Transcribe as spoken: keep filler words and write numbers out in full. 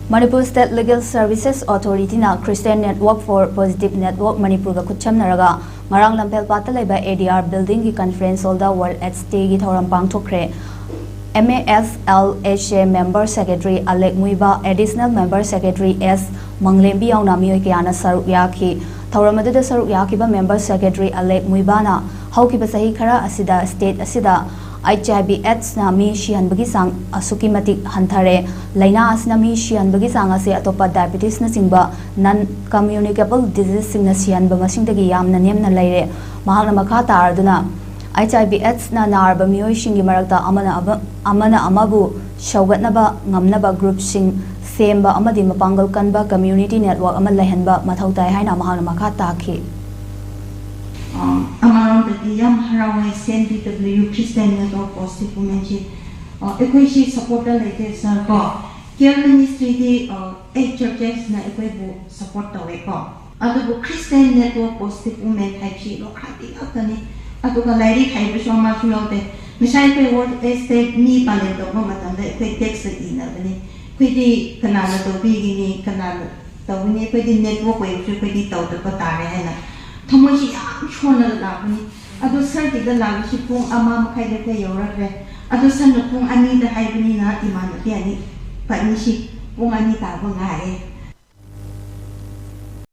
Manipur State Legal Services Authority-ꯅ Christian Network for Positive Network ꯃꯅꯤꯄꯨꯔꯒ ꯈꯨꯠꯁꯝꯅꯔꯒ ꯉꯔꯥꯡ ꯂꯝꯐꯦꯜꯄꯥꯠꯇ ꯂꯩꯕ A D R building-ꯒꯤ conference hall-ꯗ World AIDS Day-ꯒꯤ ꯊꯧꯔꯝ ꯄꯥꯡꯊꯣꯛꯈ꯭ꯔꯦ꯫ M A S L H A member secretary ꯑꯂꯦꯛ ꯃꯨꯏꯕꯥ, additional member secretary S ꯃꯪꯂꯦꯝꯕꯤ ꯌꯥꯎꯅ ꯃꯤꯑꯣꯏ ꯀꯌꯥꯅ ꯁꯔꯨꯛ ꯌꯥꯈꯤ꯫ ꯊꯧꯔꯝ ꯑꯗꯨꯗ ꯁꯔꯨꯛ ꯌꯥꯈꯤꯕ member secretary ꯑꯂꯦꯛ ꯃꯨꯏꯕꯥꯅ ꯍꯧꯈꯤꯕ ꯆꯍꯤ ꯈꯔ ꯑꯁꯤꯗ state ꯑꯁꯤꯗ H I V AIDS-ꯅ ꯃꯤ ꯁꯤꯍꯟꯕꯒꯤ ꯆꯥꯡ ꯑꯁꯨꯛꯀꯤ ꯃꯇꯤꯛ ꯍꯟꯊꯔꯦ꯫ ꯂꯥꯏꯅꯥ ꯑꯁꯤꯅ ꯃꯤ ꯁꯤꯍꯟꯕꯒꯤ ꯆꯥꯡ ꯑꯁꯤ ꯑꯇꯣꯞꯄ diabetes-ꯅꯆꯤꯡꯕ non communicable disease-ꯁꯤꯡꯅ ꯁꯤꯍꯟꯕ ꯃꯁꯤꯡꯗꯒꯤ ꯌꯥꯝꯅ ꯅꯦꯝꯅ ꯂꯩꯔꯦ꯫ ꯃꯍꯥꯛꯅ ꯃꯈꯥ ꯇꯥꯔꯗꯨꯅ, H I V AIDS-ꯅ ꯅꯥꯔꯕ ꯃꯤꯑꯣꯏꯁꯤꯡꯒꯤ ꯃꯔꯛꯇ ꯑꯃꯅ ꯑꯃ-, ꯑꯃꯅ ꯑꯃꯕꯨ ꯁꯧꯒꯠꯅꯕ ꯉꯝꯅꯕ group-ꯁꯤꯡ ꯁꯦꯝꯕ ꯑꯃꯗꯤ ꯃꯄꯥꯡꯒꯜ ꯀꯟꯕ community network ꯑꯃ ꯂꯩꯍꯟꯕ ꯃꯊꯧ ꯇꯥꯏ ꯍꯥꯏꯅ ꯃꯍꯥꯛꯅ ꯃꯈꯥ ꯇꯥꯈꯤ꯫ ꯑ, ꯑꯃꯔꯣꯝꯗꯗꯤ ꯌꯥꯝ ꯍꯔꯥꯎꯋꯦ, C N P W Christian Network Positive Women-ꯁꯤ꯫ ꯑ, ꯑꯩꯈꯣꯏꯁꯤ support-ꯇ ꯂꯩꯇꯦ, sir, ꯀꯣ꯫ Care Ministry-ꯗꯤ, ꯑ, eight churches-ꯅ ꯑꯩꯈꯣꯏꯕꯨ support ꯇꯧꯋꯦꯀꯣ꯫ ꯑꯗꯨꯕꯨ Christian Network Positive Women ꯍꯥꯏꯕꯁꯤ ꯂꯣꯈ꯭ꯔꯥꯕꯤ ꯉꯥꯛꯇꯅꯤ꯫ ꯑꯗꯨꯒ ꯂꯥꯏꯔꯤꯛ ꯍꯩꯕꯁꯨ ꯑꯃꯁꯨ ꯌꯥꯎꯗꯦ꯫ ꯉꯁꯥꯏ ꯑꯩꯈꯣꯏ World AIDS Day ꯃꯤ ꯄꯥꯂꯦꯟ ꯇꯧꯕ ꯃꯇꯝꯗ ꯑꯩꯈꯣꯏ text ꯏꯅꯕꯅꯤ꯫ ꯑꯩꯈꯣꯏꯗꯤ ꯀꯅꯥꯅ ꯇꯧꯕꯤꯒꯅꯤ, ꯀꯅꯥꯅ ꯇꯧꯒꯅꯤ? ꯑꯩꯈꯣꯏꯗꯤ network ꯑꯣꯏꯕꯁꯨ ꯑꯩꯈꯣꯏꯗꯤ ꯇꯧꯗꯕ ꯇꯥꯔꯦ ꯍꯥꯏꯅ ꯊꯃꯣꯏꯁꯤ ꯌꯥꯝ ꯁꯣꯟꯅ ꯂꯥꯛꯄꯅꯤ꯫ ꯑꯗꯣ sir-ꯒꯤꯗ ꯂꯥꯛꯄꯁꯤ ꯄꯨꯡ ꯑꯃ ꯃꯈꯥꯏꯗ ꯑꯩꯈꯣꯏ ꯌꯧꯔꯛꯈ꯭ꯔꯦ꯫ ꯑꯗꯣ sir-ꯅ ꯄꯨꯡ ꯑꯅꯤꯗ ꯍꯥꯏꯕꯅꯤꯅ ꯏꯃꯥꯟꯅꯕꯤ ꯑꯅꯤ, ꯄꯥꯅꯤꯁꯤ ꯄꯨꯡ ꯑꯅꯤ ꯇꯥꯕ ꯉꯥꯏꯔꯦ꯫